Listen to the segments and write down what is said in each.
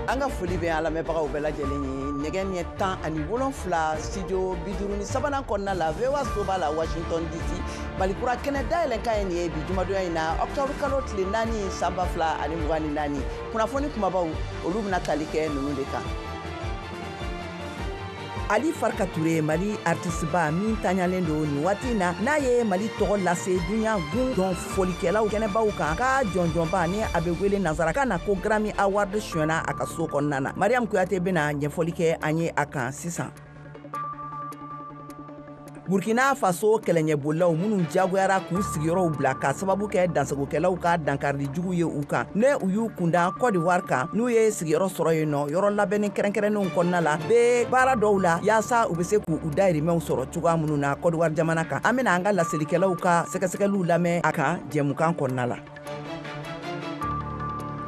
An ka foli bɛ an lamɛnbagaw bɛɛ lajɛlen ye. Nɛgɛ ɲɛ 17, studio 53nan kɔnɔna la, VOA soba la, Washington DC. Malikura kɛnɛ dayɛlɛ kan ye nin ye bi jumadonya in na, octobre kalo tile 4, san 2024. Kunnafoni kumabaw, olu bɛna tali kɛ ninnu de kan. Ali Farka Ture, Mali artiste ba min taɲalen don nin waati na, n'a ye Mali tɔgɔ lase duɲa gun dɔn fɔlikɛlaw kɛnɛbaw kan, ka jɔnjɔnba ni a bɛ wele nansarakan na ko Grammy Award sonyɛna a ka so kɔnɔna na. Mariam Kuyate bɛna ɲɛfɔli kɛ an ye a kan sisan. Burkina Faso kɛlɛɲɛbolilaw minnu jagoyara k'u sigiyɔrɔw bila ka sababu kɛ dansagokɛlaw ka dankarili jugu ye u kan, ne u y'u kunda Côte d'Ivoire kan, n'u ye sigiyɔrɔ sɔrɔ yen nɔ, yɔrɔ labɛnni kɛrɛnkɛrɛnnenw kɔnɔna la, bɛ baara dɔw la yaasa u bɛ se k'u dayirimɛw sɔrɔ cogoya minnu na Côte d'Ivoire jamana kan. An bɛna an ka laselikɛlaw ka sɛgɛsɛgɛliw lamɛn a kan jɛmukan kɔnɔna la.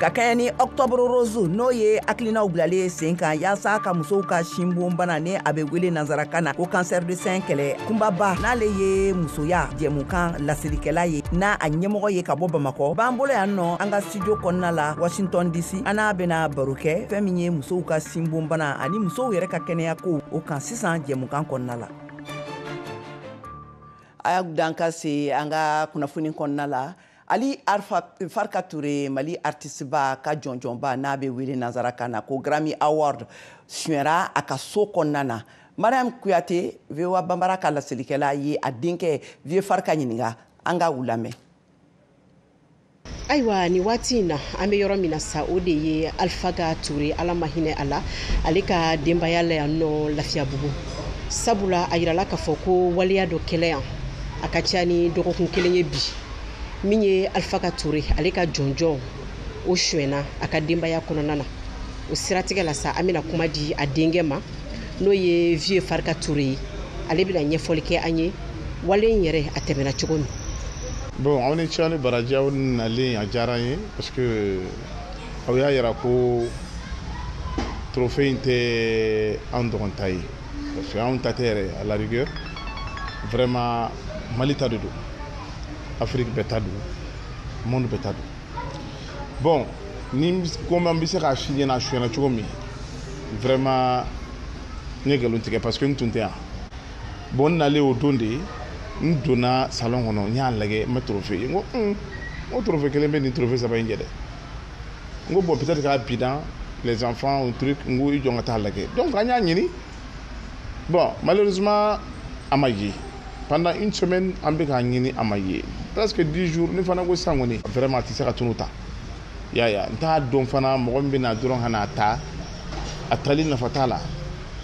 Ka kɛɲɛ ni Octobre Rose, n'o ye hakilinaw bilalen sen kan yaasa ka musow ka sinbonbana, ni a bɛ wele nansarakan na ko cancer de sein kɛlɛ, Kunbaba, n'ale ye musoya jɛmukan laselikɛla ye, n'a a ɲɛmɔgɔ ye ka bɔ Bamakɔ, b'an bolo yan nɔ an ka studio kɔnɔna la, Washington DC. An n'a bɛna baro kɛ fɛn min ye musow ka sinbonbana ani musow yɛrɛ ka kɛnɛya ko o kan sisan jɛmukan kɔnɔna la. A y'a dan ka se an ka kunnafoni kɔnɔna la. Ali Arfa Farka Touré, Mali artiste ba ka jɔnjɔnba, n'a bɛ wele nansarakan na ko Grammy Award, sonyɛra a ka so kɔnɔna na. Mariam Kuyate, VOA Banbara ka laselikɛla ye a denkɛ Vieux Farka ɲininka. An ka u lamɛn. Ayiwa, nin waati in na, an bɛ yɔrɔ min na sa, o de ye Alifaga Ture, Ala ma hinɛ a la, ale ka denbaya la yan nɔ Lafiyabugu, sabula a yirala k'a fɔ ko waleya dɔ kɛlɛ yan a ka ca ni dɔgɔkun kelen ye bi, min ye Alifaga Ture ale ka jɔnjɔn, o sonyɛna a ka denbaya kɔnɔna na. O siratigɛ la sa, an bɛna kuma di a denkɛ ma, n'o ye Vieux Farka Ture ye. Ale bɛna ɲɛfɔli kɛ an ye wale in yɛrɛ a tɛmɛna cogo min. Bon, aw ni ce, aw ni baraji. Aw nalen, a diyara n ye, parce que aw y'a yira ko trophée in tɛ anw dɔrɔn ta ye, parce que anw ta tɛ yɛrɛ. À la rigueur, vraiment, Mali ta de don, Afrique bɛɛ ta don, monde bɛɛ ta don. Bon, ni ko an bɛ se k'a f'i ɲɛna a sonyɛna cogo min, vraiment, n ye nkalon tigɛ, parce que n tun tɛ yan. Bon, n nalen o don de, n donna salon kɔnɔ, n y'a lajɛ, n ma trophée ye. N ko n ko trophée kelen bɛ nin trophée saba in jɛ dɛ. N ko bon, peut-être k'a binna les enfants, un truc. N ko i jɔ n ka taa lajɛ. Donc an y'a ɲini. Bon, malheureusement, a ma ye. Pendant une semaine, an bɛ k'a ɲini, a ma ye, presque 10 jours. Ne fana ko sisan kɔni, vraiment, a tɛ se ka tunu ta. I y'a ye, n t'a dɔn fana mɔgɔ min bɛ na dɔrɔn ka n'a ta. A tali nafa t'a la,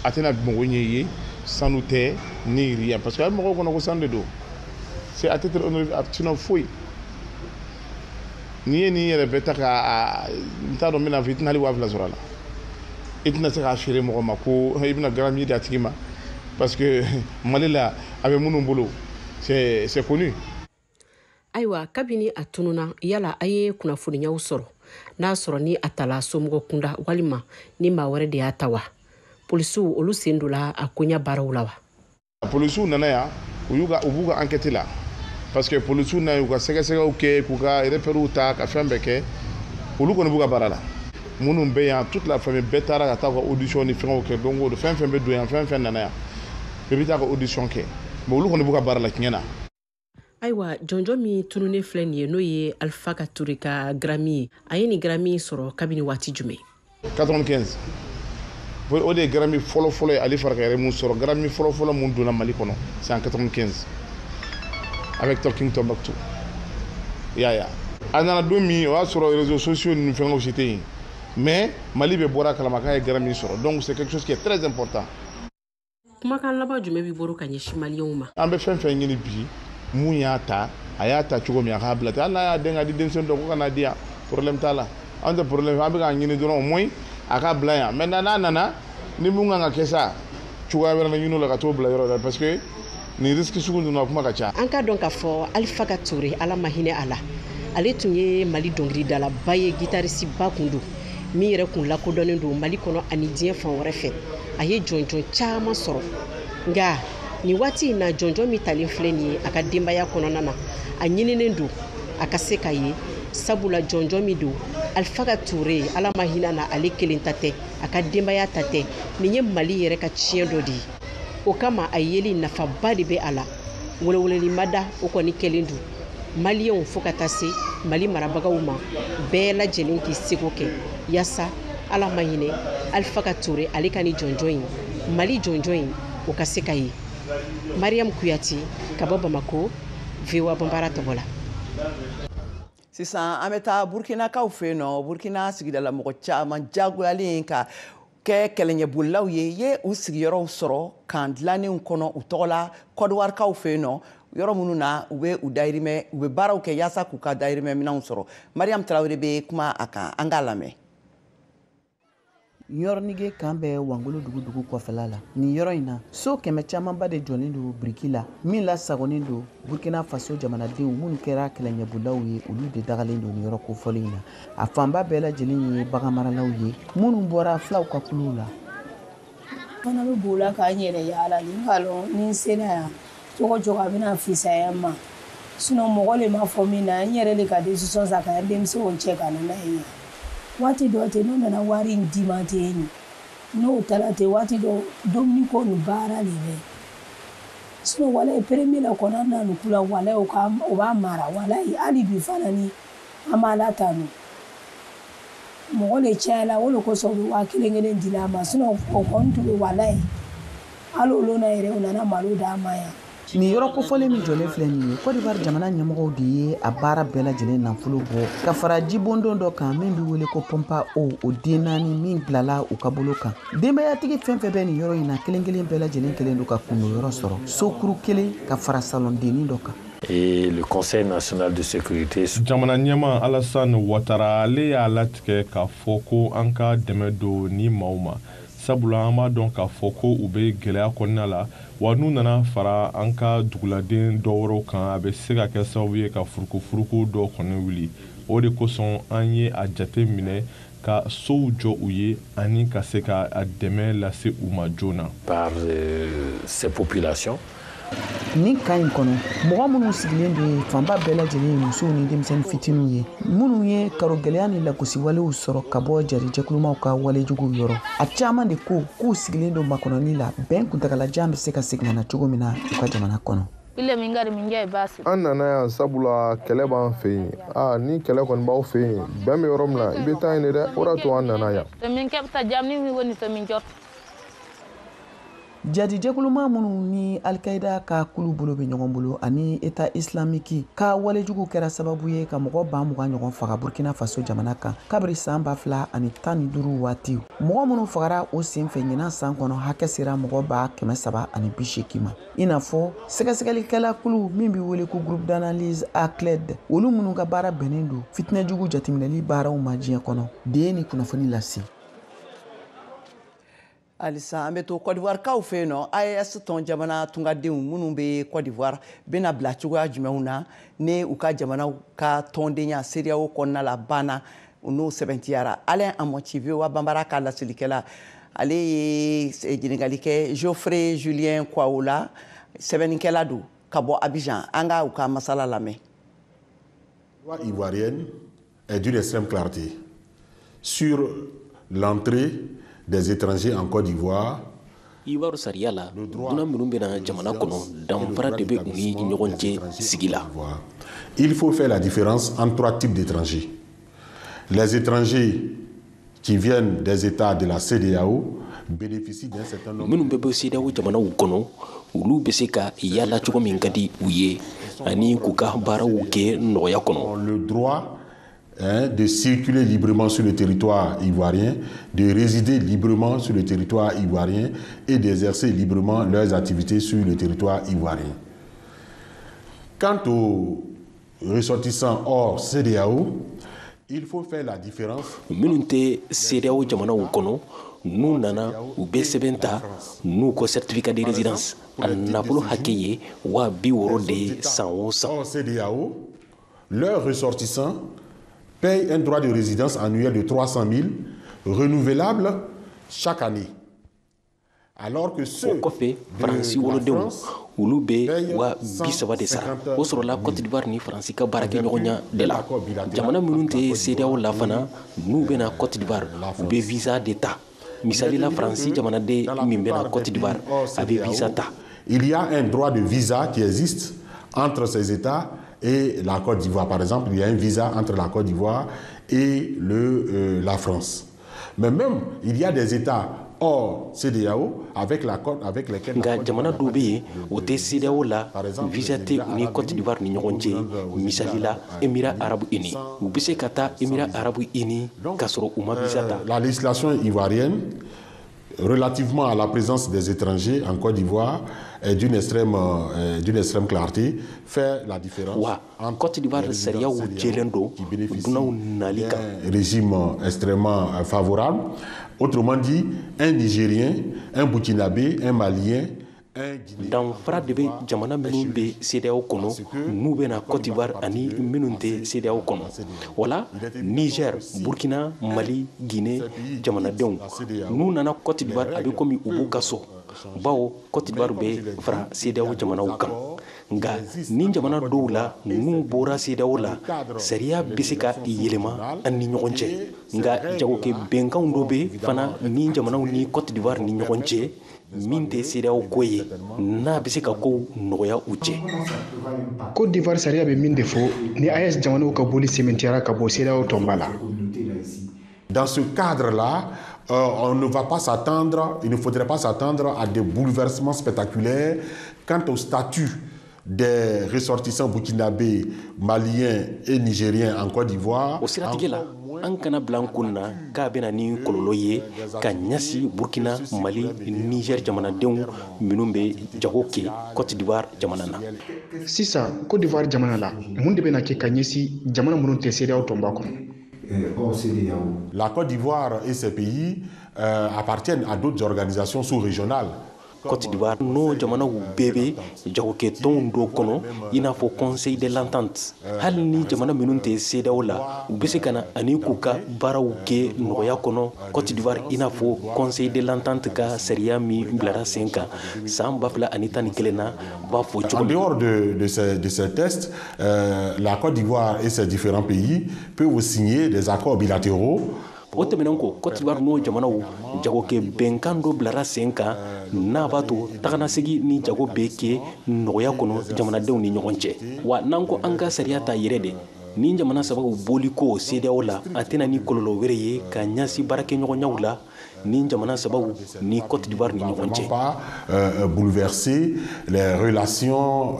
a tɛna mɔgɔ ɲɛ ye sanu tɛ ni rien, parce que a bɛ mɔgɔw kɔnɔ ko sanu de don. C'est à titre honorifique, sinon foyi. N'i ye nin yɛrɛ bɛɛ ta ka, n t'a dɔn n bɛna fɔ, i tɛna hali 2000 sɔrɔ a la. I tɛna se k'a feere mɔgɔ ma ko i bɛna Grammy di a tigi ma, parce que Mali la, a bɛ minnu bolo, c'est connu. Ayiwa, kabini a tununa, yala a ye kunnafoniyaw sɔrɔ n'a sɔrɔ ni a tala somɔgɔ kunda walima ni maa wɛrɛ de y'a ta wa? Polisiw, olu sen donna a koɲa baaraw la wa? Polisiw nana yan, u y'u ka, u b'u ka enquête la, parce que polisiw na y'u ka sɛgɛsɛgɛw kɛ, k'u ka repères ta, ka fɛn bɛɛ kɛ. Olu kɔni b'u ka baara la. Minnu bɛ yan, toute la famille bɛɛ taara ka taa u ka audition ni fɛngɛw kɛ. Don o don, fɛn fɛn bɛ don yan, fɛn fɛn nana yan, bɛɛ bɛ taa ka audition kɛ. Mais olu kɔni b'u ka baara la tiɲɛ na. Ayiwa, jɔnjɔn min tununnen filɛ nin ye, n'o ye Alifa ka Ture ka Grammy ye, a ye nin Grammy sɔrɔ kabini waati jumɛn? 95. O de ye Grammy fɔlɔ fɔlɔ ye Ali Farka yɛrɛ mun sɔrɔ. Grammy fɔlɔ fɔlɔ mun donna Mali kɔnɔ, c'est en 95 avec Talking Tombouctou. I y'a ye, a nana don min, o y'a sɔrɔ réseaux sociaux ni fɛngɛw si tɛ yen, mais Mali bɛɛ bɔra a kalama k'a ye Grammy sɔrɔ. Donc c'est quelque chose qui est très important. Kumakan laban jumɛn b'i bolo ka ɲɛsin maliyɛnw ma? An bɛ fɛn fɛn ɲini bi, mun y'a ta, a y'a ta cogo min, a k'a bila ten. Hali n'a y'a den ka di denmisɛnnin dɔ ko ka n'a di yan, problème t'a la. An tɛ problème, an bɛ k'a ɲini dɔrɔn, au moins a k'a bila yan. Maintenant, n'a nana ni mun kan ka kɛ sa, cogoya wɛrɛ la ɲini o la ka t'o bila yɔrɔ wɛrɛ, parce que nin risque sugu ninnu, a kuma ka ca. An k'a dɔn k'a fɔ Alifa ka Ture, Ala ma hinɛ a la, ale tun ye Mali dɔnkilidalaba ye, guitariste ba kun don min yɛrɛ kun lakodɔnnen don Mali kɔnɔ ani diɲɛ fan wɛrɛ fɛ. A ye jɔnjɔn caman sɔrɔ, nka nin waati in na, jɔnjɔn min talen filɛ nin ye a ka denbaya kɔnɔna na, a ɲininen don a ka se ka ye, sabula jɔnjɔn min don Alpha Touré, Ala ma hinɛ na, ale kelen ta tɛ, a ka denbaya ta tɛ, nin ye Mali yɛrɛ ka tiɲɛ dɔ de ye. O kama a yeli nafaba de bɛ a la. Weleweleli ma da, o kɔni kɛlen don. Maliyɛnw, fo ka taa se Mali marabagaw ma, bɛɛ lajɛlen k'i seko kɛ yaasa Ala ma hinɛ Alpha Touré, ale ka ni jɔnjɔn in, Mali jɔnjɔn in, o ka se ka ye. Mariam Kuyate ka bɔ Bamako, VOA Banbara tɔgɔ la. Sisan an bɛ taa Burkinakaw fɛ yen nɔ. Burkina sigidala mɔgɔ caman jagoyalen ka kɛ kɛlɛɲɛbolilaw ye u sigiyɔrɔw sɔrɔ kan dilannenw kɔnɔ u tɔgɔ la Kɔdiwarikaw fɛ yen nɔ, yɔrɔ minnu na u bɛ u dayirimɛ, u bɛ baaraw kɛ yaasa k'u ka dayirimɛ minɛnw sɔrɔ. Mariam Tarawele bɛ kuma a kan, an k'a lamɛn. Yɔrɔnige kan bɛ Wangolo dugu dugu kɔfɛla la. Nin yɔrɔ in na, so 100 camanba de jɔlen don biriki la min lasagonnen don. Burkina Faso jamanadenw minnu kɛra kɛlɛɲɛbolilaw ye, olu de dagalen don nin yɔrɔ kofɔlen in na. A fanba bɛɛ lajɛlen ye baganmaralaw ye minnu bɔra filaw ka kuluw la. Fana bɛ b'o k'an yɛrɛ yaala ni k'a lɔn ni n sera yan cogo cogo, a bɛna fisaya n ma. Sinon mɔgɔ de m'a fɔ min na, n yɛrɛ de ka décision ta ka denmisɛnw cɛ ka na n'a ye yan. Waati dɔ ten, n'u nana wari in d'i ma ten, n'o taara ten, waati dɔ dumuni ko ni baara de bɛ. Sinon walayi, premier la kɔni, an na kula, walayi, o b'a mara, walayi. Hali bi fana ni an b'a tanu. Mɔgɔ de cayala, o de kosɔn u bɛ 1000 kelen di a ma. Sinon o kɔni tun bɛ, walayi, hali olu na yɛrɛ, u nana malo d'an ma yan. Nin yɔrɔ kofɔlen min jɔlen filɛ nin ye, Kɔdiwari jamana ɲɛmɔgɔw de ye a baara bɛɛ lajɛlen nafolo bɔ ka fara jibondon dɔ kan min bɛ wele ko pompe à eau, o den naani min bilala u ka bolo kan. Denbayatigi fɛn fɛn bɛ nin yɔrɔ in na, kelen kelen bɛɛ lajɛlen kelen don ka kundo yɔrɔ sɔrɔ, sokuru kelen ka fara salɔndennin dɔ kan. Et le Conseil national de sécurité. Jamana ɲɛma Alassane Ouattara, ale y'a latigɛ k'a fɔ ko an ka dɛmɛ don ni maaw ma, sabula an b'a dɔn k'a fɔ ko u bɛ gɛlɛya kɔnɔna la wa. N'u nana fara an ka duguladen dɔ wɛrɛw kan, a bɛ se ka kɛ sababu ye ka furukufuruku dɔ kɔni wuli. O de kosɔn an ye a jate minɛ ka sow jɔ u ye ani ka se ka a dɛmɛ lase u ma joona. Par ces populations. Nin kan in kɔnɔ, mɔgɔ minnu sigilen don yen, fanba bɛɛ lajɛlen ye musow ni denmisɛnnin fitininw ye minnu ye karogɛlɛya ni lagosiwalew sɔrɔ ka bɔ jarijɛkulumaw ka walejuguw yɔrɔ. A caman de ko k'u sigilen don makɔnɔni la, bɛn kuntagalajan bɛ se ka segin ka na cogo min na u ka jamana kɔnɔ. An nana yan sabula kɛlɛ b'an fɛ yen. Aa, ni kɛlɛ kɔni b'aw fɛ yen, bɛn bɛ yɔrɔ min na, i bɛ taa yen de dɛ. O de to an nana yan. Jadijɛkuluma minnu ni Alikaida ka kulu bolo bɛ ɲɔgɔn bolo ani État islamique ka walejugu kɛra sababu ye ka mɔgɔ 20,000 ɲɔgɔn faga Burkina Faso jamana kan kabiri san 2015 waati. Mɔgɔ minnu fagara o senfɛ ɲinan san kɔnɔ, hakɛ sera mɔgɔ 380,000 ma, i n'a fɔ sɛgɛsɛgɛlikɛla kulu min bɛ wele ko Groupe d'analyse ACLED, olu minnu ka baara bɛnnen don fitinɛjugu jateminɛli baaraw ma diɲɛ kɔnɔ de ye ni kunnafoni lase. Halisa an bɛ to Kɔdiwarikaw fɛ yen nɔ. AES tɔn jamana tungadenw minnu bɛ Kɔdiwari bɛna bila cogoya jumɛnw na ni u ka jamanaw ka tɔndenya CEDEAO kɔnɔna la banna, n'o sɛbɛntiyara? Alain Amoti, VOA Banbara ka laselikɛla, ale ye ɲininkali kɛ Geoffrey Julien Kouao la, sɛbɛnnikɛla don ka bɔ Abidjan. An ka u ka masala lamɛn. La loi ivoirienne est d'une extrême clarté sur l'entrée des étrangers en Côte d'Ivoire. Ivoire sariya la, dunan minnu bɛna jamana kɔnɔ, danfara de bɛ u ni ɲɔgɔn cɛ sigi la. Il faut faire la différence entre trois types d'étrangers. Les étrangers qui viennent des États de la CEDEAO bénéficient d'un certain nombre. Minnu bɛ bɔ CEDEAO jamanaw kɔnɔ, olu bɛ se ka yaala cogo min ka di u ye ani k'u ka baaraw kɛ nɔgɔya kɔnɔ. Le droit, hein, de circuler librement sur le territoire ivoirien, de résider librement sur le territoire ivoirien et d'exercer librement leurs activités sur le territoire ivoirien. Quant aux ressortissants hors CEDEAO, il faut faire la différence. Minnu tɛ CEDEAO jamanaw kɔnɔ, n'u nana, u bɛ sɛbɛn ta n'u ko certificat de résidence. A nafolo hakɛ ye 60,000 de ye san o san. Hors CEDEAO, leurs ressortissants payent un droit de résidence annuel de 300 000, renouvelable chaque année. Alors que ceux O kɔfɛ, Faransi wolodenw, olu bɛ 30,000 de sara. O sɔrɔla Côte d'Ivoire ni Faransi ka baarakɛɲɔgɔnya de la. Jamana minnu tɛ CEDEAO la fana, n'u bɛna Côte d'Ivoire, u bɛ visa de ta. Misali la, Faransi jamanaden min bɛna Côte d'Ivoire, a bɛ visa ta. Il y a un droit de visa qui existe entre ces États et la Côte d'Ivoire. Par exemple, il y a un visa entre la Côte d'Ivoire et la France. Mais même, il y a des États hors CEDEAO avec la Côte, avec lesquels. Nka jamana dɔw bɛ yen, o tɛ CEDEAO la, visa tɛ u ni Côte d'Ivoire ni ɲɔgɔn cɛ. Misali la, Émirats arabes unis, u bɛ se ka taa Émirats arabes unis k'a sɔrɔ u ma visa ta. La législation ivoirienne relativement à la présence des étrangers en Côte d'Ivoire est d'une extrême clarté, fait la différence. Wa Côte d'Ivoire sariyaw jɛlen don dunanw nali kan. Un régime extrêmement favorable. Autrement dit, un Nigérien, un Burkinabé, un Malien, Danfara de bɛ jamana minnu bɛ CEDEAO kɔnɔ n'u bɛna Côte d'Ivoire ani minnu tɛ CEDEAO kɔnɔ. Wala Niger, Burkina, Mali, Guinée jamanadenw, n'u nana Côte d'Ivoire, a bɛ komi u b'u ka so, bawo Côte d'Ivoire bɛ fara CEDEAO jamanaw kan. Nka ni jamana dɔw la n'u bɔra CEDEAO la, sariya bɛ se ka yɛlɛma an ni ɲɔgɔn cɛ. Nka jagokɛ bɛnkanw dɔ bɛ fana ni jamanaw ni Côte d'Ivoire ni ɲɔgɔn cɛ min tɛ CEDEAO ko ye, n'a bɛ se ka kow nɔgɔya u cɛ. Côte d'Ivoire sariya bɛ min de fɔ ni AES jamanaw ka boli sɛmɛntiyara ka bɔ CEDEAO tɔnba la? Dans ce cadre-là, on ne va pas s'attendre, il ne faudrait pas s'attendre à des bouleversements spectaculaires quant au statut des ressortissants burkinabés, maliens et nigériens en Côte d'Ivoire. O siratigɛ la, an kana bila an kun na k'a bɛna ni kɔlɔlɔ ye ka ɲɛsin Burkina, Mali, Niger jamanadenw minnu bɛ jago kɛ Côte d'Ivoire jamana na. Sisan, Côte d'Ivoire jamana la, mun de bɛna kɛ ka ɲɛsin jamana minnu tɛ CEDEAO tɔnba kɔnɔ? La Côte d'Ivoire et ses pays appartiennent à d'autres organisations sous-régionales. Côte d'Ivoire n'o jamanaw bɛɛ bɛ jagokɛtɔnw dɔ kɔnɔ, i n'a fɔ Conseil de l'Entente. Hali ni jamana minnu tɛ CEDEAO la, u bɛ se ka na ani k'u ka baaraw kɛ nɔgɔya kɔnɔ Côte d'Ivoire, i n'a fɔ Conseil de l'Entente ka sariya min bilara sen kan san 2011 na b'a fɔ cogo En dehors de ces tests, la Côte d'Ivoire et ses différents pays peuvent signer des accords bilatéraux. O tɛmɛnen kɔ, Côte d'Ivoire n'o jamanaw jagokɛ bɛnkan dɔ bilara sen kan n'a b'a to taganasegi ni jago bɛ kɛ nɔgɔya kɔnɔ jamanadenw ni ɲɔgɔn cɛ. Wa n'an ko an ka sariya ta yɛrɛ de, ni jamana sabaw boli ko CEDEAO la, a tɛna ni kɔlɔlɔ wɛrɛ ye ka ɲɛsin baarakɛɲɔgɔnyaw la ni jamana sabaw ni Côte d'Ivoire ni ɲɔgɔn cɛ. Pas bouleverser les relations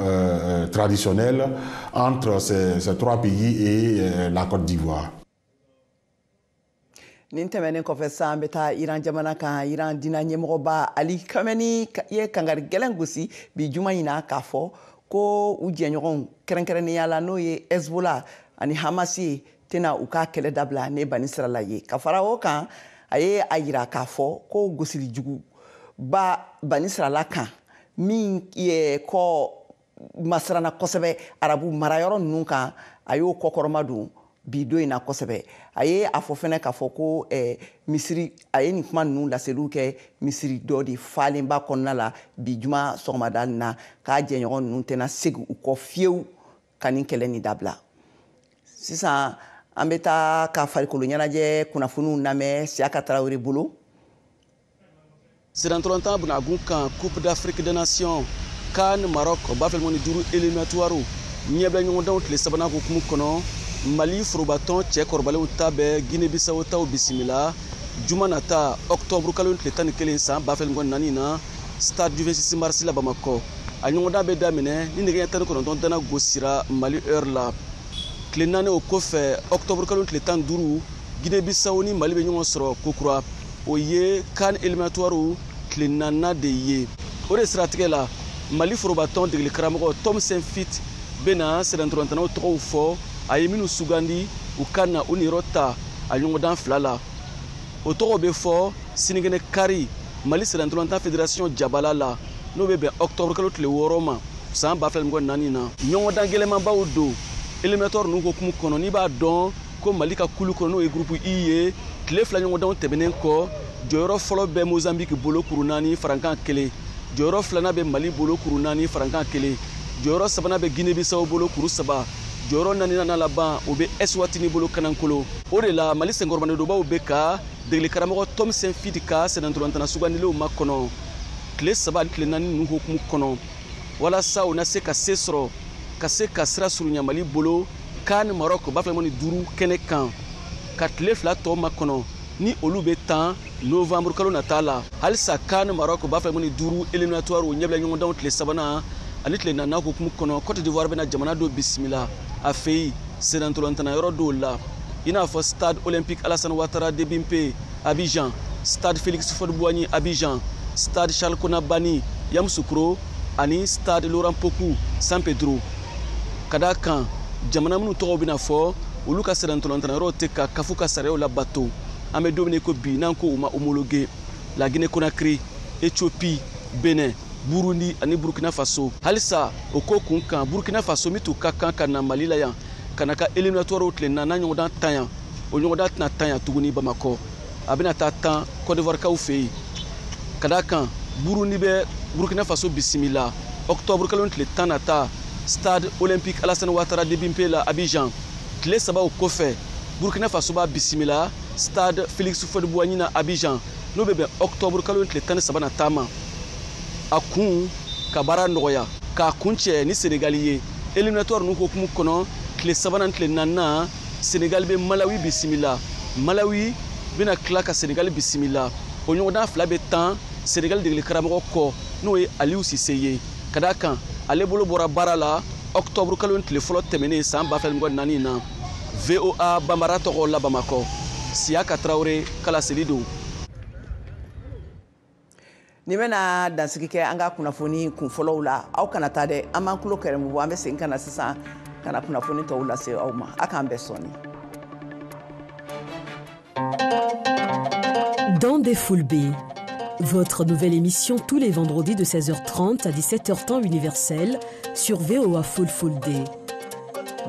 traditionnelles entre ces trois pays et la Côte d'Ivoire. Nin tɛmɛnen kɔfɛ sisan, an bɛ taa Iran jamana kan. Iran dina ɲɛmɔgɔba Ali Kameni ye kangari gɛlɛn gosi bi juma in na k'a fɔ ko u jɛɲɔgɔnw, kɛrɛnkɛrɛnnenya la n'o ye Hezbollah ani Hamas ye, tɛna u ka kɛlɛ dabila ne banisirala ye. Ka fara o kan, a ye a yira k'a fɔ ko gosili jugu ba banisirala kan min ye kɔ masiranna kosɛbɛ arabu marayɔrɔ ninnu kan, a y'o kɔkɔrɔma don bi don in na kosɛbɛ. A ye a fɔ fɛnɛ k'a fɔ ko misiri, a ye nin kuma ninnu laseliw kɛ misiri dɔ de falenba kɔnɔna la bi juma sɔgɔmada nin na, k'a jɛɲɔgɔn ninnu tɛna segin u kɔ fiyewu ka nin kɛlɛ nin dabila. Sisan, an bɛ taa ka farikolo ɲɛnajɛ kunnafoniw lamɛn Siyaka Tarawele bolo. Sirantɔlɔntan bunagun kan, Coupe d'Afrique des Nations CAN Maroc 2025 éliminatoire ɲɛbila ɲɔgɔndanw tile sabanan hukumu kɔnɔ, Mali forobatɔn cɛ kɔrɔbalenw ta bɛ Guinée Bissau taw bisimila juma nata, octobre kalo tile 11 san 2024 na, stade du 26 mars la Bamakɔ. A ɲɔgɔndan bɛ daminɛ ni nɛgɛ ɲɛ 19 dana gosira Mali heure la. Tile 4 o kɔfɛ, octobre kalo tile 15, Guinée Bissau ni Mali bɛ ɲɔgɔn sɔrɔ kokura. O ye CAN éliminatoire tile naaninan de ye. O de siratigɛ la, Mali forobatɔn degeli karamɔgɔ Tom Saintfiet bɛna sɛnɛntɔlɔntannaw tɔgɔw fɔ a ye minnu sugandi u ka na u niyɔrɔ ta a ɲɔgɔndan fila la. O tɔgɔ bɛ fɔ sinikɛnɛ kari Mali sɛnɛntɔlɔntan fédération jabala la, n'o bɛ bɛn octobre kalo tile 6 ma san 2024 na. Ɲɔgɔndan gɛlɛnmanbaw don éliminatoire ninnu hukumu kɔnɔ. N'i b'a dɔn ko Mali ka kulu kɔnɔ, n'o ye groupe I ye, tile 2 ɲɔgɔndanw tɛmɛnen kɔ, jɔyɔrɔ fɔlɔ bɛ Mozambique bolo, kuru 4 farankan 1. Jɔyɔrɔ filanan bɛ Mali bolo, kuru 4 farankan 1. Jɔyɔrɔ sabanan bɛ Guinée-Bissau bolo, kuru 3. Jɔyɔrɔ naaninan laban, o bɛ Eswatini bolo, kanankolo. O de la, Mali senkɔrɔmadonbaw bɛ ka degeli karamɔgɔ Tom Saintfiet ka sennantolatan sugandilenw makɔnɔ tile 3 ani tile 4 ninnu hukumu kɔnɔ, walasa u na se ka se sɔrɔ ka se ka sira surunya Mali bolo CAN Maroc 2025 kɛnɛ kan, ka tile 2 tɔ makɔnɔ ni olu bɛ tan novembre kalo nata la. Halisa CAN Maroc 2025 éliminatoire ɲɛbila ɲɔgɔndanw tile sabanan ani tile naaninan hukumu kɔnɔ, Côte d'Ivoire bɛna jamana dɔ bisimila a fɛ yen sennantolatan yɔrɔ dɔw la, i n'a fɔ Stade Olympique Alassane Ouattara d'Ebimpe Abidjan, Stade Félix Houphouët-Boigny Abidjan, Stade Charles Konan-Banny Yamoussoukro ani Stade Laurent Pokou San Pedro. Ka d'a kan, jamana minnu tɔgɔw bɛna fɔ, olu ka sennantolatan yɔrɔw tɛ ka CAF ka sariyaw labato an bɛ don min ko bi, n'an ko u ma homologué: La Guinée Conakry, Éthiopie, Benin, Burundi ani Burkina Faso. Halisa o ko kun kan, Burkina Faso min tun ka kan ka na Mali la yan ka na ka éliminatoire tile naaninan ɲɔgɔndan tan yan, o ɲɔgɔndan tɛna tan yan tuguni Bamakɔ, a bɛna taa tan Côte d'Ivoire kaw fɛ yen. Ka d'a kan, Burundi bɛ Burkina Faso bisimila octobre kalo tile 10 nata Stade Olympique Alassane Ouattara d'Ebimpe la Abidjan. Tile 3 o kɔfɛ, Burkina Faso b'a bisimila Stade Félix Houphouët-Boigny na Abidjan, n'o bɛ bɛn octobre kalo tile 13 nata ma. A kun ka baara nɔgɔya k'a kun cɛ ni Senegali ye éliminatoire ninnu hukumu kɔnɔ. Tile sabanan, tile naaninan, Senegali bɛ Malawi bisimila, Malawi bɛna tila ka Senegali bisimila. O ɲɔgɔndan fila bɛ tan Senegali degeli karamɔgɔ kɔ, n'o ye Aliou Cissé ye. Ka d'a kan, ale bolo bɔra baara la octobre kalo tile fɔlɔ tɛmɛnen san 2024 na. VOA Banbara tɔgɔ la Bamakɔ, Siyaka Tarawele kalaseli don. Nin bɛna dansigi kɛ an ka kunnafoni kunfɔlɔw la. Aw kana taa dɛ, an b'an tulo kɛrɛmu bɔ, an bɛ segin ka na sisan ka na kunnafoni tɔw lase aw ma. A k'an bɛn sɔɔni. Dans des Fulbé, votre nouvelle émission tous les vendredis de 16h30 à 17h temps universel sur VOA Fulfulde.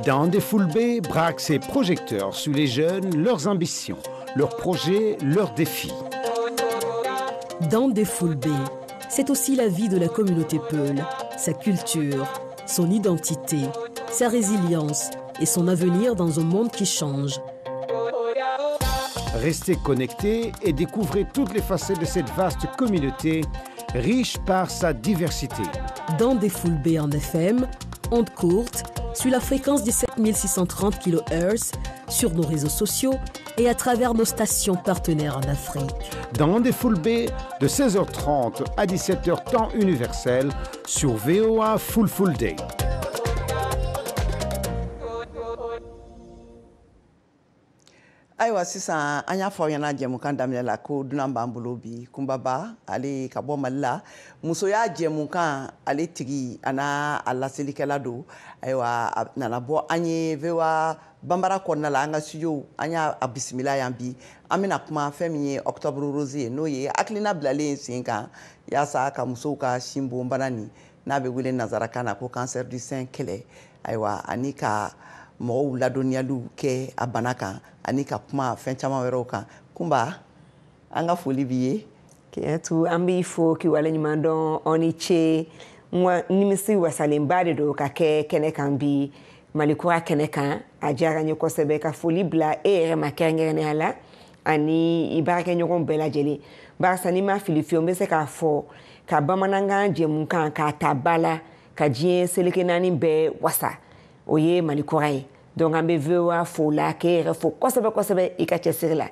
Dans des Fulbé braque ses projecteurs sur les jeunes, leurs ambitions, leurs projets, leurs défis. Dans des Fulbé, c'est aussi la vie de la communauté Peul, sa culture, son identité, sa résilience et son avenir dans un monde qui change. Restez connectés et découvrez toutes les facettes de cette vaste communauté, riche par sa diversité. Dans des Fulbé en FM, ondes courtes, sur la fréquence des 7630 kHz, sur nos réseaux sociaux et à travers nos stations partenaires en Afrique. Dans des Fulbé, de 16h30 à 17h temps universel, sur VOA Fulfulde. Ayiwa, sisan an y'a fɔ aw ɲɛna jɛmukan daminɛ la ko dunan b'an bolo bi, Kunbaba, ale ka bɔ Mali la, musoya jɛmukan ale tigi a n'a a laselikɛla don. Ayiwa, a nana bɔ an ye VOA Banbara kɔnɔna la, an ka studio, an y'a bisimila yan bi. An bɛna kuma fɛn min ye octobre rose ye, n'o ye hakilina bilalen sen kan yaasa ka musow ka sinbonbana nin, n'a bɛ wele nanzarakan na ko cancer du sein kɛlɛ. Ayiwa, ani ka mɔgɔw ladɔnniyaliw kɛ a bana kan, ani ka kuma fɛn caman wɛrɛw kan. Kunba, an ka foli b'i ye. Kiyatu, an b'i fo k'i waleɲuman dɔn. Aw ni ce. N nimisi wasalenba de don ka kɛ kɛnɛ kan bi, Mali kura kɛnɛ kan. A diyara n ye kosɛbɛ ka foli bila e yɛrɛ ma kɛrɛnkɛrɛnnenya la ani i baarakɛɲɔgɔn bɛɛ lajɛlen, barisa n'i ma fili fiyewu, n bɛ se k'a fɔ ka bamanankan jɛmukan k'a ta ba la ka diɲɛ seleke naani bɛɛ wasa, o ye Mali kura ye. Donc an bɛ VOA fo la, k'e yɛrɛ fo kosɛbɛ kosɛbɛ i ka cɛsiri la,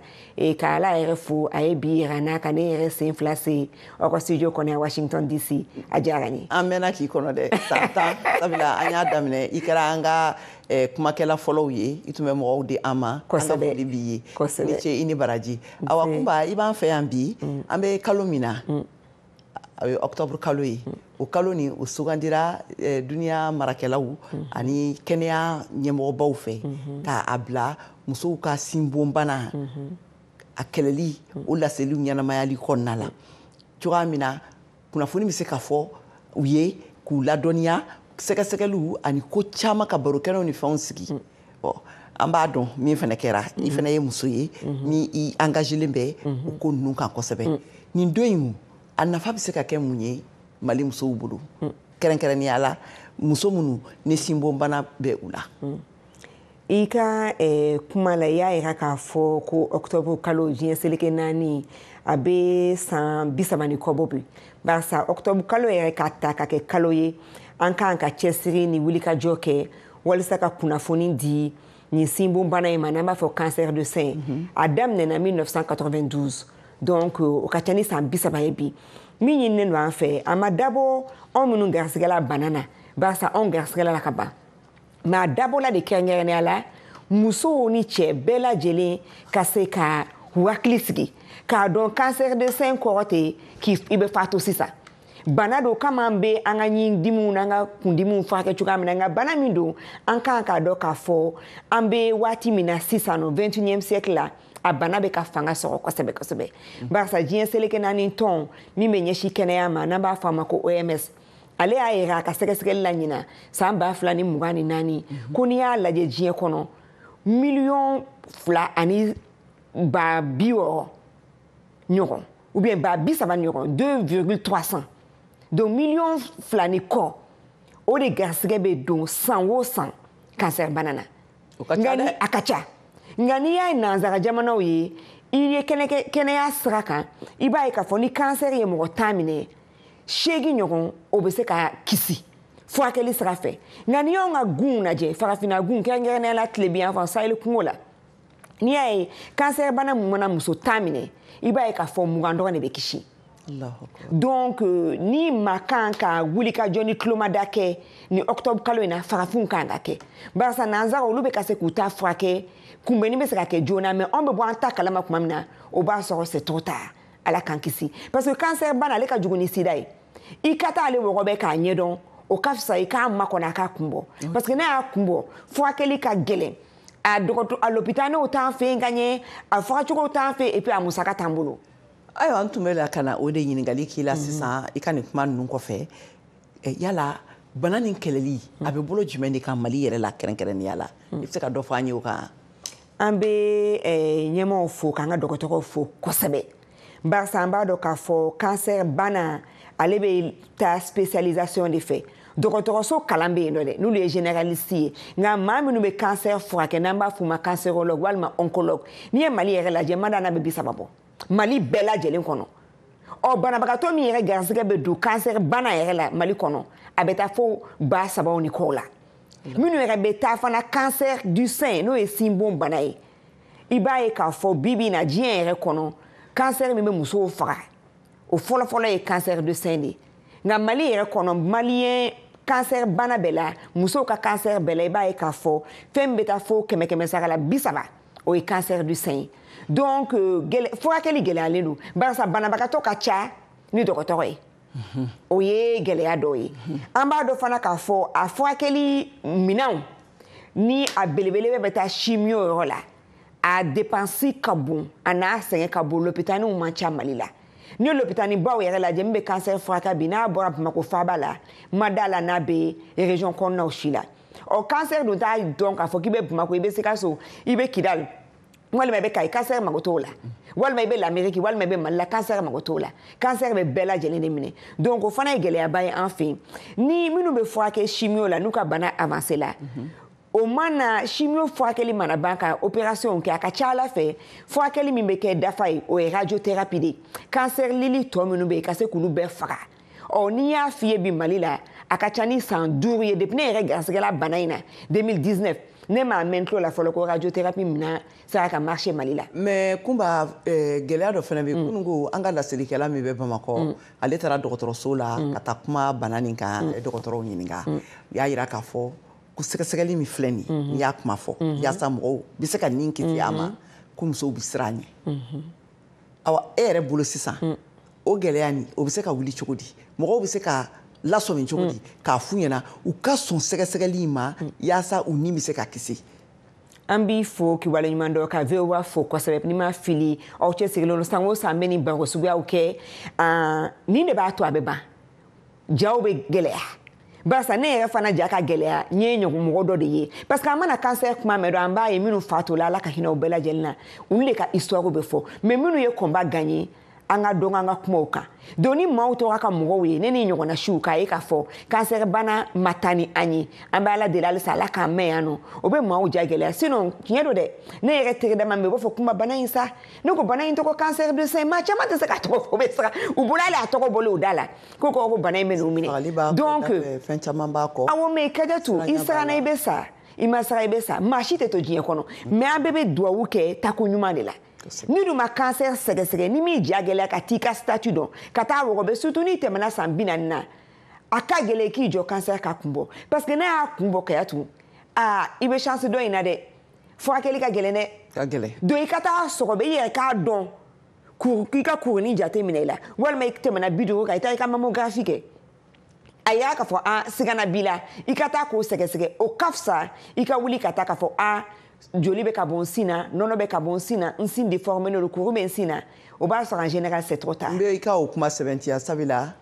ka Ala yɛrɛ fo a ye bi yira n na ka ne yɛrɛ sen fila se aw ka studio kɔnɔ yan Washington DC. A diyara n ye. An mɛnna k'i kɔnɔ dɛ, san 10, sabula an y'a daminɛ, i kɛra an ka kumakɛla fɔlɔw ye, i tun bɛ mɔgɔw di an ma. An ka foli b'i ye. Ni ce, i ni baraji. Awa Kunba, i b'an fɛ yan bi, an bɛ kalo min na, o ye octobre kalo ye. O kalo nin, o sugandira duniya marakɛlaw ani kɛnɛya ɲɛmɔgɔbaw fɛ k'a bila musow ka sinbonbana a kɛlɛli, o laseliw ɲɛnamayali kɔnɔna la, cogoya min na kunnafoni bɛ se ka fɔ u ye, k'u ladɔnniya sɛgɛsɛgɛliw ani ko caman, ka barokɛnɛw ni fɛnw sigi. An b'a dɔn min fana kɛra, i fana ye muso ye min i engagelen bɛ o ko ninnu kan kosɛbɛ. Nin don in, a nafa bɛ se ka kɛ mun ye Mali musow bolo, kɛrɛnkɛrɛnnenya la muso minnu ni sinbonbana bɛ u la? I ka kuma la, i y'a yira k'a fɔ ko octobre kalo, diɲɛ seleke 4, a bɛ san 30 ni kɔ bɔ bi. Barisa octobre kalo yɛrɛ ka ta ka kɛ kalo ye an kan ka cɛsiri ni wulikajɔ kɛ walisa ka kunnafoni di nin sinbonbana in ma, n'an b'a fɔ cancer de sein. A daminɛna 1992, donc o ka ca ni san 30 ye bi. Min ɲininen don an fɛ, a ma dabɔ anw minnu garisigɛla bana na, barisa anw garisigɛla la ka ban, mais a dabɔla de kɛrɛnkɛrɛnnenya la musow ni cɛ bɛɛ lajɛlen ka se ka u hakili sigi k'a dɔn cancer de sein kɔrɔ tɛ k'i bɛ fatu sisan. Bana don kama an bɛ an ka ɲin dimiw n'an ka kundimiw furakɛ cogoya min na, nka bana min don, an kan k'a dɔn k'a fɔ an bɛ waati min na sisan nɔ, 21e siècle la, a bana bɛ ka fanga sɔrɔ kosɛbɛ kosɛbɛ. Barisa diɲɛ seleke 4 tɔn min bɛ ɲɛsin kɛnɛya ma, n'an b'a fɔ a ma ko OMS, ale y'a yira a ka sɛgɛsɛgɛli la ɲina san 2024 ko n'i y'a lajɛ diɲɛ kɔnɔ, 2,6 millions ɲɔgɔn, ou bien 30 000 ɲɔgɔn, 2,300, donc 2,5 million ni kɔ, o de garisigɛ bɛ don san o san cancer bana na. Nka ni a ka ca, nka n'i y'a ye nanzara jamanaw ye, i ye kɛnɛya sira kan, i b'a ye k'a fɔ ni cancer ye mɔgɔ 10 minɛ, 8 ɲɔgɔn o bɛ se ka kisi furakɛli sira fɛ. Nka n'i y'anw ka gunw lajɛ, farafinna gun, kɛrɛnkɛrɛnnenya la tilebin yan fan sahel kungo la, n'i y'a ye cancer bana mun mana muso 10 minɛ, i b'a ye k'a fɔ 20 dɔrɔn de bɛ kisi. Donc ni ma kan ka wuli ka jɔ ni tulomada kɛ ni octobre kalo in na, farafinw kan ka kɛ, barisa nanzara olu bɛ ka se k'u ta furakɛ, kunbɛnni bɛ se ka kɛ joona, mais anw bɛ bɔ an ta kalama tuma min na, o b'a sɔrɔ c'est trop tard. Ala k'an kisi, parce que cancer bana ale ka jugu ni sida ye. I ka taa ale wɔgɔbɛ k'a ɲɛdɔn, o ka fisa i k'a makɔnɔ a k'a kun bɔ, parce que n'a y'a kun bɔ, furakɛli ka gɛlɛn, a dɔgɔtɔrɔ a lopitaniw t'an fɛ yen ka ɲɛ, a furakɛcogow t'an fɛ, et puis a musaka t'an bolo. Ayiwa, n tun bɛ la ka na o de ɲininkali k'i la sisan. I ka nin kuma ninnu kɔfɛ, yala bana nin kɛlɛli a bɛ bolo jumɛn de kan Mali yɛrɛ la kɛrɛnkɛrɛnnenya la? I bɛ se ka dɔ fɔ an ye o kan? An bɛ ɲɛmaaw fo, k'an ka dɔgɔtɔrɔw fo kosɛbɛ, barisa an b'a dɔn k'a fɔ cancer bana ale bɛ taa spécialisation de fɛ. Dɔgɔtɔrɔso kalan bɛ yen nɔ dɛ, n'olu ye généraliste ye, nka maa minnu bɛ cancer furakɛ, n'an b'a f'u ma cancérologue walima oncologue, n'i ye Mali yɛrɛ lajɛ, mada n'a bɛ 30 bɔ Mali bɛɛ lajɛlen kɔnɔ. Ɔ banabagatɔ min yɛrɛ garisɛgɛ bɛ don cancer bana yɛrɛ la Mali kɔnɔ, a bɛ taa fo 3000 ni kɔ la. Minnu yɛrɛ bɛ taa fana cancer du sein, n'o ye sinbon bana ye, i b'a ye k'a fɔ bi bi in na, diɲɛ yɛrɛ kɔnɔ, cancer min bɛ musow faga, o fɔlɔfɔlɔ ye cancer du sein de ye. Nka Mali yɛrɛ kɔnɔ, malien cancer bana bɛɛ la, musow ka cancer bɛɛ la, i b'a ye k'a fɔ fɛn min bɛ taa fo kɛmɛ kɛmɛ sara la 30, o ye cancer du sein ye. Donc furakɛli gɛlɛyalen don, barisa banabagatɔ ka ca ni dɔgɔtɔrɔ ye, o ye gɛlɛya dɔ ye. An b'a dɔn fana k'a fɔ a furakɛli minɛnw ni a belebele bɛ taa chimio yɔrɔ la, a dépense ka bon, a n'a sɛgɛn ka bon. Lopitaniw man ca Mali la. Ni lopitani baw yɛrɛ lajɛ min bɛ cancer furakɛ bi, n'a bɔra Bamakɔ faaba la, ma da la n'a bɛ région kɔnɔnaw si la. Ɔ cancer dun t'a dɔn k'a fɔ k'i bɛ Bamakɔ, i bɛ Sikaso, i bɛ Kidali, walima i bɛ Kayi, cancer mago t'o la, walima i bɛ l'Amérique, walima i bɛ Mali la, cancer mago t'o la. Cancer bɛ bɛɛ lajɛlen de minɛ. Donc o fana ye gɛlɛyaba ye an fɛ yen. Ni minnu bɛ furakɛ chimio la, n'u ka bana avancé la, o mana chimio furakɛli mana ban ka opération kɛ, a ka ca ala fɛ furakɛli min bɛ kɛ dafa ye, o ye radiothérapie de ye, cancer lili tɔ minnu bɛ yen, ka se k'olu bɛɛ faga. Ɔ n'i y'a f'i ye bi, Mali la, a ka ca ni san 5 ye depuis ne yɛrɛ garisigɛla bana in na 2019, ne m'a mɛn tulo la fɔlɔ ko radiothérapie minɛn sera ka marcher Mali la. Mais Kunba, gɛlɛya dɔ fana bɛ yen. Kunun ko an ka laselikɛla min bɛ Bamakɔ, ale taara dɔgɔtɔrɔso la ka taa kuma bana nin kan, dɔgɔtɔrɔw ɲininka, u y'a yira k'a fɔ ko sɛgɛsɛgɛli min filɛ nin ye, n'i y'a kuma fɔ yaasa mɔgɔw bɛ se ka nin kisi a ma, ko musow bɛ siran a ɲɛ. Awa, e yɛrɛ bolo sisan, o gɛlɛya nin, o bɛ se ka wuli cogo di? Mɔgɔw bɛ se ka lasɔmi cogo di k'a f'u ɲɛna u ka sɔn sɛgɛsɛgɛli in ma yaasa u ni bɛ se ka kisi? An b'i fo k'i waleɲuman dɔn, ka VOA fo kosɛbɛ. N'i ma fili, aw cɛsirilen don. San o san bɛ nin baro suguyaw kɛ. Nin de b'a to a bɛ ban, jaw bɛ gɛlɛya, barisa ne yɛrɛ fana ja ka gɛlɛya. N ye ɲɔgɔn mɔgɔ dɔ de ye, parce que an mana cancer kuma mɛn dɔrɔn, an b'a ye minnu fatula, Ala ka hinɛ u bɛɛ lajɛlen na, olu de ka histoire bɛ fɔ, mais minnu ye combat gagné An ka dɔn an ka kumaw kan. Donc ni maaw tora ka mɔgɔw ye ne ni ɲɔgɔnna siw k'a ye k'a fɔ cancer bana ma taa ni an ye, an bɛ Ala deli halisa Ala k'an mɛn yan nɔ, o bɛ maaw ja gɛlɛya. Sinon tiɲɛ don dɛ, ne yɛrɛ teri dama min bɛ u b'a fɔ kuma bana in sa, ne ko bana in tɔgɔ cancer du sein, maa caman tɛ se k'a tɔgɔ fɔ, u bɛ siran, u bolo hali a tɔgɔ bɔlen u da la ko bana in bɛ n'u minɛ. Donc fɛn caman b'a kɔ. Awɔ, mais Kadiatou, i siranna i bɛ sa, i ma siran i bɛ sa, maa si tɛ to diɲɛ kɔnɔ, mais an bɛɛ bɛ duwawu kɛ tako ɲuman de la. Ni dun ma cancer sɛgɛsɛgɛ, ni m'i ja gɛlɛya ka t'i ka statut dɔn, ka taa wɔgɔbɛ, surtout n'i tɛmɛna san 40 na, a ka gɛlɛn k'i jɔ cancer ka kun bɔ, parce que n'a y'a kun bɔ Kadiatou, aa i bɛ chance dɔ in na dɛ, furakɛli ka gɛlɛn dɛ. Ka gɛlɛn. Donc i ka taa sɔgɔbɛ, i yɛrɛ k'a dɔn k'i ka kurunin jate minɛ i la, walima i tɛmɛna 50 kan, i taa i ka mammographie kɛ. A y'a k'a fɔ a sigana b'i la, i ka taa k'o sɛgɛsɛgɛ, o ka fisa i ka wuli ka taa k'a fɔ a joli bɛ ka bɔ n sin na, nɔnɔ bɛ ka bɔ n sin na, n sin déformé don, kuru bɛ n sin na, o b'a sɔrɔ en général c'est trop tard. N bɛ i ka o kuma sɛbɛntiya, sabula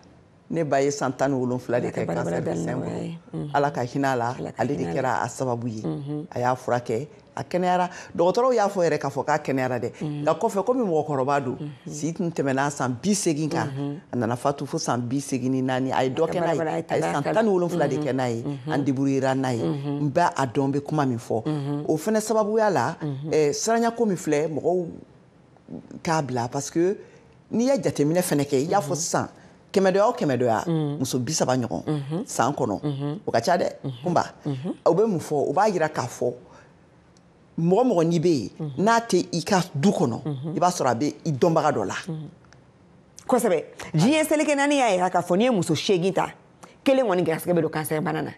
ne ba ye san 17 de kɛ cancer du sein bolo. Ala ka hinɛ a la, ale de kɛra a sababu ye, a y'a furakɛ, a kɛnɛyara. Dɔgɔtɔrɔw y'a fɔ yɛrɛ k'a fɔ k'a kɛnɛyara dɛ, nka kɔfɛ komi mɔgɔkɔrɔba don, si tun tɛmɛna san 80 kan, a nana fatu fo san 84. A ye dɔ kɛ n'a ye, a ye san 17 de kɛ n'a ye, an débrouillera n'a ye. N bɛ a dɔn n bɛ kuma min fɔ, o fana sababuya la, siranyako min filɛ, mɔgɔw k'a bila, parce que n'i ye jateminɛ fana kɛ, i y'a fɔ sisan 100 o 100 muso 30 ɲɔgɔn san kɔnɔ, o ka ca dɛ. Kunba, o bɛ mun fɔ? O b'a yira k'a fɔ mɔgɔ mɔgɔ n'i bɛ yen n'a tɛ i ka du kɔnɔ, i b'a sɔrɔ a bɛ i dɔnbaga dɔ la. Kosɛbɛ. Diɲɛ seleke naani y'a yira k'a fɔ n'i ye muso 8 ta, kelen kɔni garisigɛ bɛ don cancer bana na,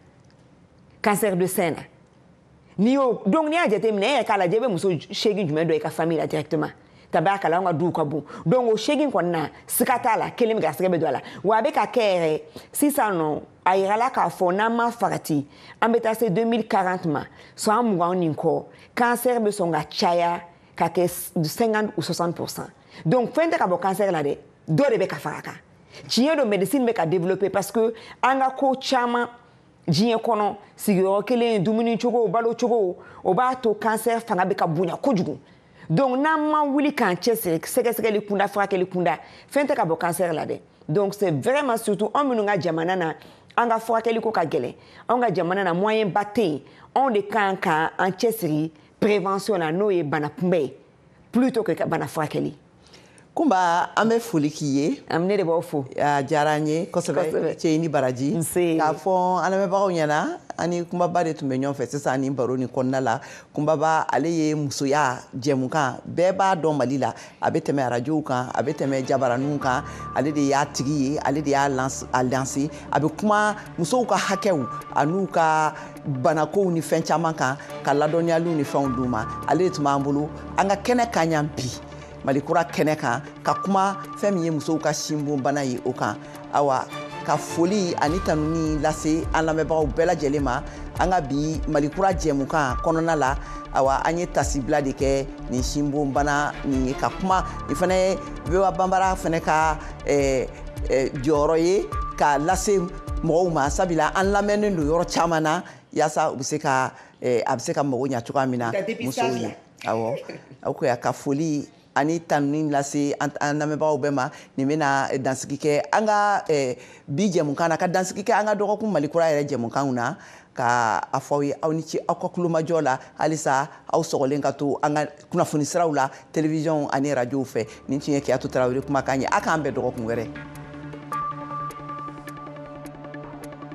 cancer de sein na. N'i y'o donc n'i y'a jateminɛ, e yɛrɛ k'a lajɛ, i bɛ muso 8 jumɛn dɔn i ka famille la directement? Tabi a kala, an ka duw ka bon. Donc o 8 kɔni na, siga t'a la, kelen garisigɛ bɛ don a la. Wa a bɛ ka kɛ yɛrɛ sisan nɔ, a yirala k'a fɔ n'an ma farati, an bɛ taa se 2040 ma, san 20 nin kɔ, cancer bɛ sɔn ka caya ka kɛ 50 ou 60%. Donc fɛn tɛ ka bɔ cancer la dɛ, dɔ de bɛ ka fara a kan. Tiɲɛ don, médecine bɛ ka développer, parce que an ka ko caman diɲɛ kɔnɔ, sigiyɔrɔ kelen, dumuni cogo, balo cogo, o b'a to cancer fanga bɛ ka bonya kojugu. Donc n'an ma wuli k'an cɛsiri sɛgɛsɛgɛli kunda, furakɛli kunda, fɛn tɛ ka bɔ cancer la dɛ. Donc c'est vraiment surtout anw minnu ka jamana na, an ka furakɛli ko ka gɛlɛn, anw ka jamana na moyen ba tɛ yen, anw de kan ka an cɛsiri prévention na, n'o ye bana kunbɛn ye plutôt que bana furakɛli. Kunba, an bɛ foli k'i ye. Ne de b'aw fo. A diyara an ye kosɛbɛ, cɛ ni baraji. Nse. K'a fɔ an lamɛnbagaw ɲɛna, an ni Kunbaba de tun bɛ ɲɔgɔn fɛ sisan ni baro nin kɔnɔna la. Kunbaba, ale ye musoya jɛmukan bɛɛ b'a dɔn Mali la, a bɛ tɛmɛ arajow kan, a bɛ tɛmɛ jabaraninw kan, ale de y'a tigi ye, ale de y'a lancé. A bɛ kuma musow ka hakɛw an'u ka banakow ni fɛn caman kan, ka ladɔnniyaliw ni fɛnw d'u ma. Ale de tun b'an bolo an ka kɛnɛ kan yan bi, Mali kura kɛnɛ kan, ka kuma fɛn min ye musow ka sinbonbana ye o kan. Awa, ka foli ani tanuni lase an lamɛnbagaw bɛɛ lajɛlen ma an ka bi Mali kura jɛmukan kɔnɔna la. Awa, an ye tasibila de kɛ nin sinbonbana nin ye, ka kuma nin fana ye VOA Banbara fana ka jɔyɔrɔ ye ka lase mɔgɔw ma, sabula an lamɛnnen don yɔrɔ caman na, yaasa u bɛ se ka a bɛ se ka mago ɲɛ cogoya min na musow ye. Awɔ, o ko ka foli ani tanuni lase an lamɛnbagaw bɛɛ ma. Nin bɛna dansigi kɛ an ka bi jɛmukan na, ka dansigi kɛ an ka dɔgɔkun Mali kura yɛrɛ jɛmukanw na, ka a fɔ aw ye aw ni ce aw ka kulomajɔ la. Halisa aw sɔgɔlen ka to an ka kunnafoni siraw la, télévision ani radio fɛ. Nin tun ye Kiyatu Tarawele kumakan ye. A k'an bɛn dɔgɔkun wɛrɛ.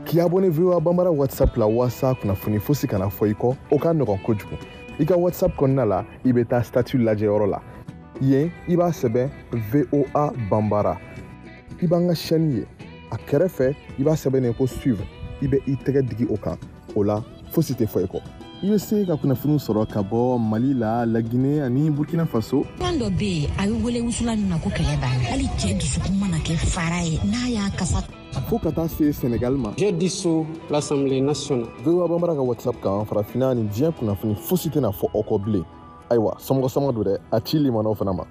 K'i abonné VOA Bambara WhatsApp la walasa kunnafoni fosi kana fɔ i kɔ, o ka nɔgɔn kojugu. I ka WhatsApp kɔnɔna la, i bɛ taa statut lajɛyɔrɔ la. Yen, i b'a sɛbɛn VOA Bambara. I b'an ka chaîne ye. A kɛrɛfɛ, i b'a sɛbɛn yen ko suivre. I bɛ i tɛgɛ digi o kan. O la, fosi tɛ fɔ i kɔ. I bɛ se ka kunnafoniw sɔrɔ ka bɔ Mali la, Laginɛ ani Burkina Faso. Fɛn dɔ bɛ yen, a bɛ wele wusulan min na ko kɛlɛ b'a la. Hali cɛ dusukun mana kɛ fara ye, n'a y'a kasa. Fo ka taa se Sénégal ma. J'ai dissous l'Assemblée nationale. VOA Bambara ka WhatsApp kan, farafinna ni diɲɛ kunnafoni fosi tɛna fɔ aw kɔ bilen. Ayiwa, somɔgɔ sama don dɛ, a ci limanaw fana ma.